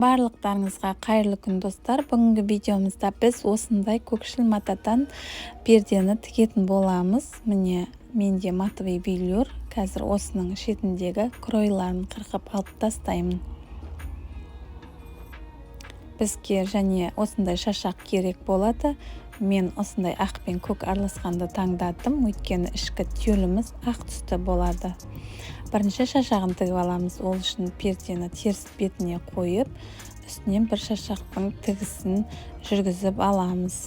Барлықтарыңызға қайырлы күн, достар! Бүгінгі видеомызда біз осындай көкшіл матадан пердені тігетін боламыз. Міне, менде матовый велюр. Қазір осының шетіндегі кройларын қырқып алып тастаймын. Бізге және осындай шашақ керек болады. Мен осындай ақ пен көк араласқанды таңдадым, өйткені ішкі тюліміз ақ түсті болады. Бірінші шашағын тігіп аламыз. Ол үшін пердені теріс бетіне қойып, үстінен бір шашақтың тігісін жүргізіп аламыз.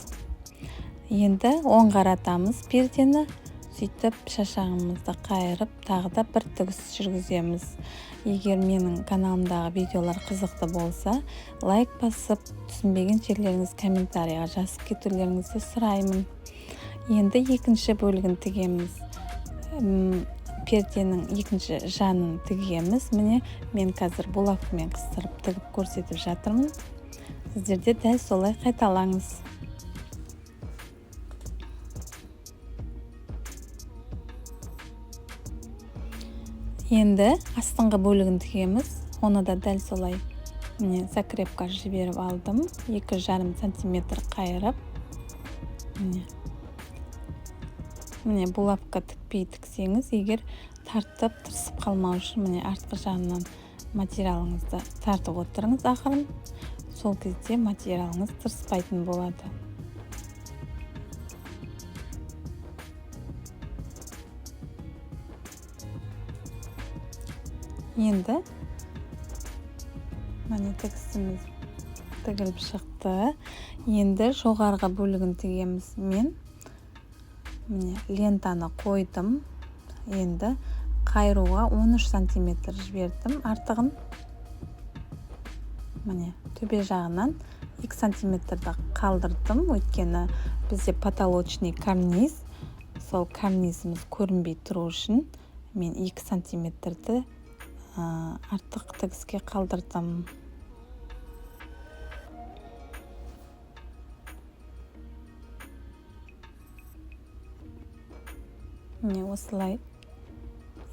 Енді оң қаратамыз пердені, сөйтіп шашағымызды қайырып, тағы да бір тігіс жүргіземіз. Егер менің каналымдағы видеолар қызықты болса, лайк басып, түсінбеген жерлеріңіз комментарийға жазып кетулеріңізді сұраймын. Енді екінші бөлігін тігеміз. Перденің екінші жанын тігеміз. Міне, мен қазір булавкамен қыстырып тігіп көрсетіп жатырмын. Сіздер де дәл солай қайталаңыз. Енді астыңғы бөлігін тігеміз. Оны да дәл солай, міне, закрепка жіберіп алдым. 2,5 сантиметр қайырып. Міне. Міне, булавка тікпей тіксеңіз, егер тартып тырысып қалмау үшін, міне, артқы жағынан материалыңызды тартып отырыңыз ақырын. Сол кезде материалыңыз тырыспайтын болады. Енді міне, тігісіміз тігіліп шықты. Енді жоғарғы бөлігін тігеміз. Мен, міне, лентаны қойдым. Енді қайыруға 13 сантиметр жібердім артығын. Міне, төбе жағынан 2 сантиметрді қалдырдым, өйткені бізде потолочный карниз, сол карнизіміз көрінбей тұру үшін мен 2 сантиметрді артық тігіске қалдырдым. Міне, осылай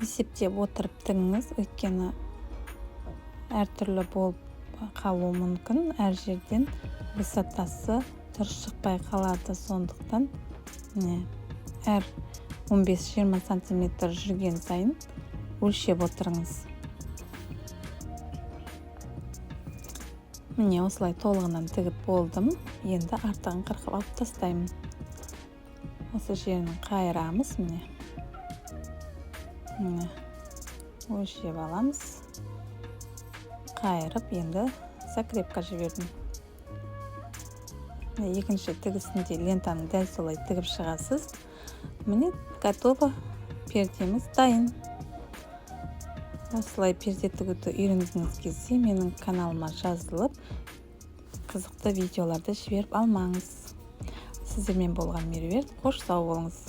есептеп отырып тігіңіз, өйткені әртүрлі болып қалуы мүмкін, әр жерден высотасы дұрыс шықпай қалады. Сондықтан, міне, әр 15-20 сантиметр жүрген сайын өлшеп отырыңыз. Міне, осылай толығынан тігіп болдым. Енді артығын қырқып алып тастаймын. Осы жерін қайырамыз, міне. Міне, өлшеп аламыз. Қайырып, енді закрепка жібердім. Міне, екінші тігісінде лентаны дәл солай тігіп шығасыз. Міне, готово, пердеміз дайын. Осылай перде тігуді үйренгіңіз келсе, менің каналыма жазылып, қызықты видеоларды жіберіп алмаңыз. Сіздермен болған Меруерт. Қош, сау болыңыз.